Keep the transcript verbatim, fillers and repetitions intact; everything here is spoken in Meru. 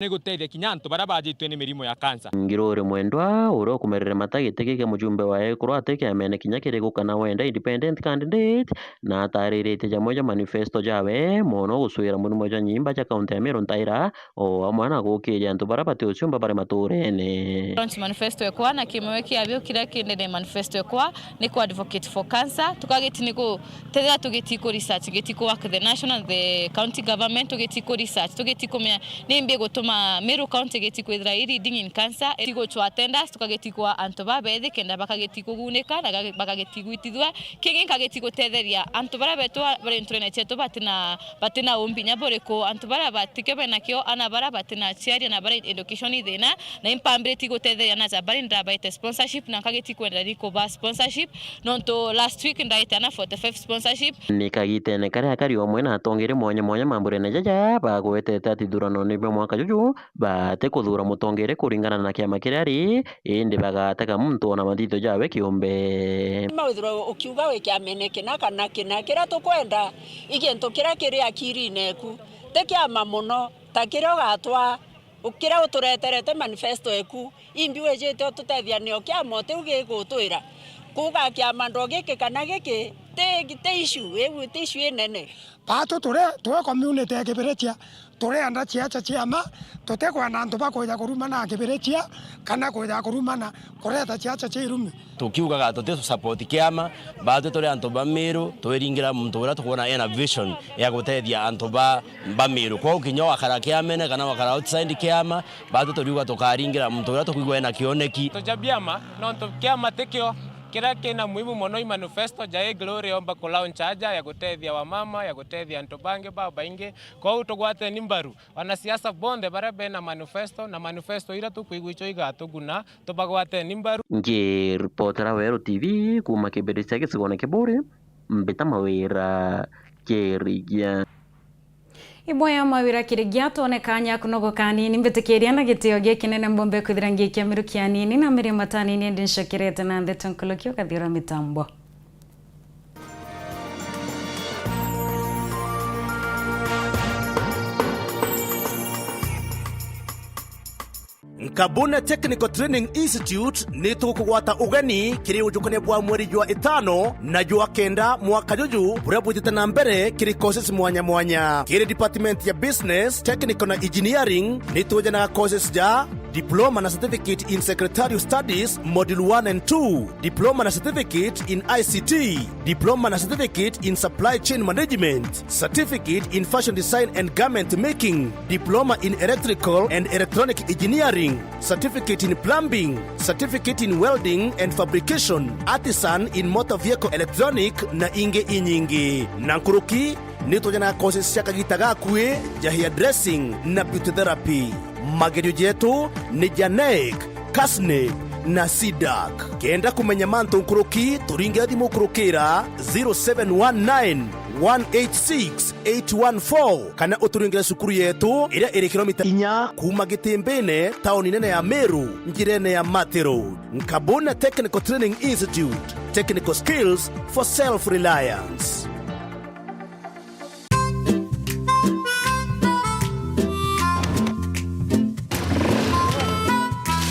ni gutethia kinya antu baria bajitwe ni mirimo ya kansa. Ngiruri Mwendwa, uria ukumerere mata giti kia mujumbe wa ekuru ati kiamene kinya kiriku kana wenda independent candidate, na atariritie jamwe ja manifesto jawe mono gucwira murimo jwa nyimba ja kaunti ya Meru ntaira, o amwe na gukiria antu baria bati uciumba bari maturene. Launch manifesto ekwa na kimwe kiabio kiria kindi ni manifesto ekwa ni ku advocate for cancer. Tukagiti ni ku tethira tugiti ku research, tugiti ku work the national, the county government, tugiti ku research, tugiti kumenya nimbi gutuma Meru County igiti kwithira i leading in cancer. Tigucwa tenders, tukagiti kwa antu babethi kenda bakagiti kugunika na ga- bakagiti gwitithua. Kingi nkagiti gutetheria antu baria betu bari nturene cietu batina batina umbi nya buriku, antu baria batikio bena kio, ana baria batina aciari, ana baria education ithina, na impambiriti gutetheria na ja bari ndabaite sponsorship na nkagiti kwenda ni kuba sponsorship. Nontu last week ndaite ana forty five sponsorship. Ni kagitene karia kari omwe na atongeria mwanya mwanya mamburene jaja bagwetete ati thuranone bwa mwaka juju bati kuthura mutongeria kuringana na kiama kiria ari, indi bagatega muntu ona mathitho jawe kiumbe. Mawithirwe ukiuga wi kiamene kina kana kina, kiria tukwenda i gintu kiria kiri akirine eku, ti kiama mono ta kiria ugatwaa kiria utureterete manifesto eku. Imbi wijite ututethia nio kiama utiu gigutwira kuuga kiama ndo giki kana giki ti, ti issue, iu ti issue inene. Baatu turi, turi community ya Kibirichia, turienda ciaca cia ma, tutikwenda antu bakwija kurumana na Kibirichia kana kwija kurumana kureta ciaca cia irumi. Tukiugaga tuti support kiama, baatu turi antu ba Miru, twiringira muntu uria tukwona ena vision ya gutethia antu ba, ba Miru. Kwou kinya wakara kiamene kana wakara outside kiama, baatu turiuga tukaringira muntu uria tukwigua ena kioneki. Tuja biama, nontu kiama tikio kiria kina muhimu mono i manifesto ja i Glory yomba ku launch aja ya gutethia wamama, ya gutethia antu bangi babaingi. Kwou tugwateni mbaru. Wanasiasa bonthe baria bena manifesto na manifesto iria tukwigua icio igatuguna, tubagwateni mbaru. Ngiripotera Weru T V kuuma Kibirichia gicigone kia Buuri, Mbita Mawira, Kirigia. Iboya Mawira Kirigia, twone kanya kunogoka anini. Mbitikiria na gitio gikinene mbombe kwithira ngiikia miruki anini na miria matanini, indi ncokerete na ndeto nkuluki ukathiura mitambo. Nkabune Technical Training Institute ni tukugwata ugeni kiri ujukania bwa mweri jwa itano na jwa kenda mwaka juju buria bwitite na mbere kiri courses mwanya mwanya. Kiri department ya Business, Technical na Engineering ni twejanaga courses ja Diploma na Certificate in Secretarial Studies, Module one and two, Diploma na Certificate in I C T, Diploma na Certificate in Supply Chain Management, Certificate in Fashion Design and Garment Making, Diploma in Electrical and Electronic Engineering, Certificate in Plumbing, Certificate in Welding and Fabrication, Artisan in Motor Vehicle Electronic, na ingi inyingi. Na nkuruki, ni twejanaga courses cia kagita gakui ja hairdressing na beauty therapy. Magerio jetu ni ja NEC, KASNEB na CDAC. Kenda kumenya mantu nkuruki, turingire thimu kurukira zero seven one nine, one eight six, eight one four, kana uturingire cukuru yetu iria iri kilomita inya kuuma Gitimbine, tauni nene ya Meru, njirene ya Mathi Road. Nkabune Technical Training Institute, technical skills for self-reliance.